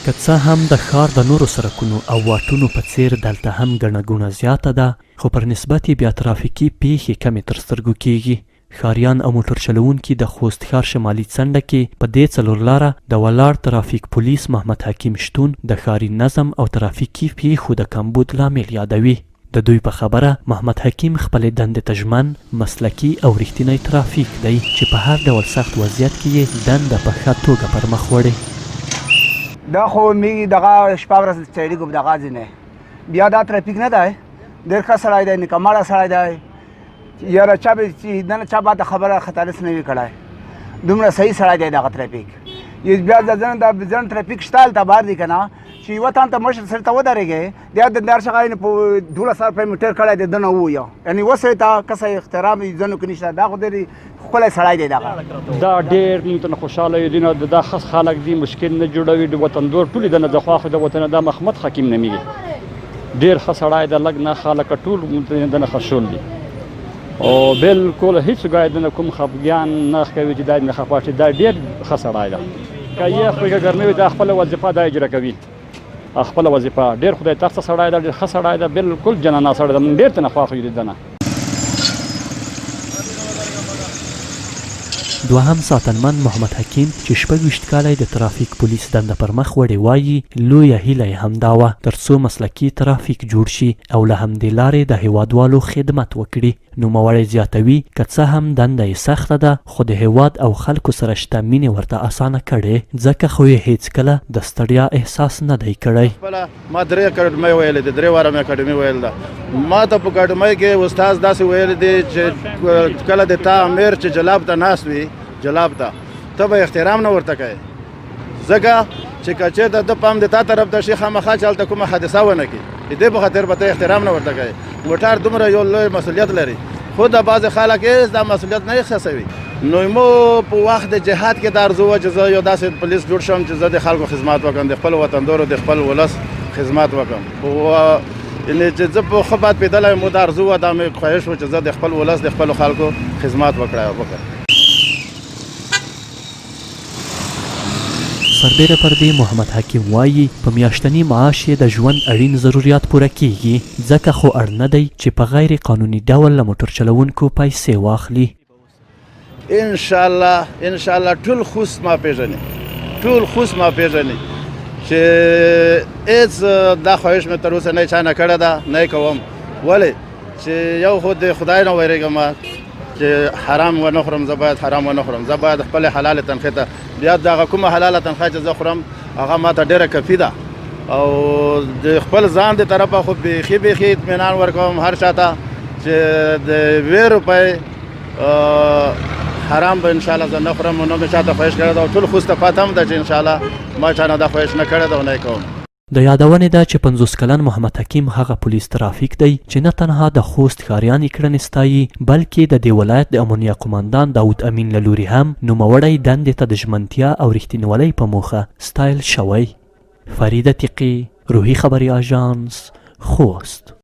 که څه هم د ښار د نورو سرکونو او واټونو په څېر دلته هم ګڼه ګوڼه زیاته ده، خو پر نسبت یې بیا ترافیکي پېښې کمې تر سترګو کېږي. ښاریان او موټر چلوونکي د خوست ښار شمالي څنډه کې په دې څلورلاره د ولاړ ترافیک پولیس محمد حکیم شتون د ښاري نظم او ترافیکي پېښو د کمبود لامل یادوي. د دوی په خبره محمد حکیم خپلې دندې ته ژمن، مسلکي او رښتینی ترافیک دی چې په هر ډول سخت وضعیت کې یې دنده په ښه توګه پر مخ وړې. دا خو می دغه شپه ورځ تیریږو دغه ځینې بیا دا ترافیک نه دی، ډېر ښه سړی دی، نیکماړه سړی دی. یاره چا به چې دنه چا به خبره خطرس نه وي کړی، دومره صحیح سړی دی دغه ترافیک. بیا د ځن د ځن ترافیک شته هلته بهر دی که نه، چې یوه تن ته مشر سره ته ودرېږې، بیا د دار څخه یې په 12 روپۍ موټر کړی دی دنه وویه، یعنې اوس یې ته کسه احترام یې ځنو کې نشته. دا خو ډېر ښکلی سړی دی دغه. دا ډېر مونږ ته خوشحاله یو، دینه دا ښه خلک دي، مشکل نه جوړوي، د وطندور ټولې دنه د خواښې د وطن دا محمد حکیم نومېږي، ډېر ښه سړی دی، لږ نه خلک ټول مونږ ته دنه ښه شول دي او بالکل هیڅ ګای دنه کوم خفګان نه کوي چې دا نه خفه شي. دا ډېر ښه سړی دی، که یخ وي که ګرمي وي دا خپله وظیفه دا اجرا کوي، خپله وظیفه. ډېر خدای ترسه سړی دی، ډېر ښه سړی دی، بالکل جنانا سړی دی، مونږ ډېر ترنه خوښ یو دنه. دوهم ساتنمن محمد حکیم چې 26 کاله د ترافیک پولیس دنده پر مخ وړې وایي، لویه هیله یې همدا وه تر څو مسلکي ترافیک جوړ شي او له همدې لارې د هیوادوالو خدمت وکړي. نوموړی زیاتوي، که څه هم دنده یې سخته ده، خو د هیواد او خلکو سره شته مینې ورته اسانه کړې، ځکه خو یې هیڅکله د ستړیا احساس نه دی کړی. ما درې اکاډمۍ ویلې دي، درې واره مې اکاډمي ویل ده. ما ته په اکاډمۍ کې استاد داسې ویلي دي چې کله د تا امیر چې جلاب ته ناست وي، جلاب ته ته به احترام نه ورته کوې، ځکه چې که چېرته د پام د تا طرف ته شي، خامخا چې هلته کومه حادثه ونه کړي، د دې په خاطر به ته احترام نه ورته کوې. موټر دومره یو لوی مسؤلیت لري، خو د بعضې خلک هېڅ دا مسؤلیت نه احساسوي. نو مو په وخت د جهاد کې دا ارزو وه چې زه یو داسې پولیس جوړ شم چې زه د خلکو خدمت وکړم، د خپل وطندورو د خپل ولس خدمت وکړم. یعنې چې زه په ښه باد پېدلی مو دا ارزو وه، دا مې خواهش و چې زه د خپل ولس د خپلو خلکو خدمت وکړم. سربېره پر دې محمد حکیم وايي، په میاشتني معاش یې د ژوند اړین ضروریات پوره کېږي، ځکه خو اړ نه دی چې په غیر قانوني ډول له موټر چلوونکو پیسې واخلي. انشاءالله انشاءالله ټول خوست ما پېژني، ټول خوست ما پېژني چې هېڅ دا خواهش مې تر اوسه نه چا نه کړې ده، نه یې کوم. ولې چې یو خو د خدای نه وېرېږم چې حرام ونه خورم، زه باید حرام ونه خورم، زه باید خپلې حلالې تنخواه ته بیا دغه کومه حلاله تنخواه چې زه خورم هغه ما ته ډېره کافي ده. او د خپل ځان د طرفه خو بیخي بیخي اطمینان ورکوم هر چا ته چې د یوې روپۍ حرام به انشاءالله زه نه خورم، نه مې چا ته خواهش کړی ده او ټول خوست ته پته هم ده چې انشاءالله ما چا نه دا خواهش نه کړی ده او نه یې کوم. د یادونې ده چې 50 کلن محمد حکیم هغه پولیس ترافیک دی چې نه تنها د خوست ښاریان یې کړنې ستایي، بلکې د دې ولایت د امنیه قوماندان داود امین له لوري هم نوموړی دندې ته د ژمنتیا او رښتینولۍ په موخه ستایل شوی. فرید عتیقي، روهي خبري اژانس، خوست.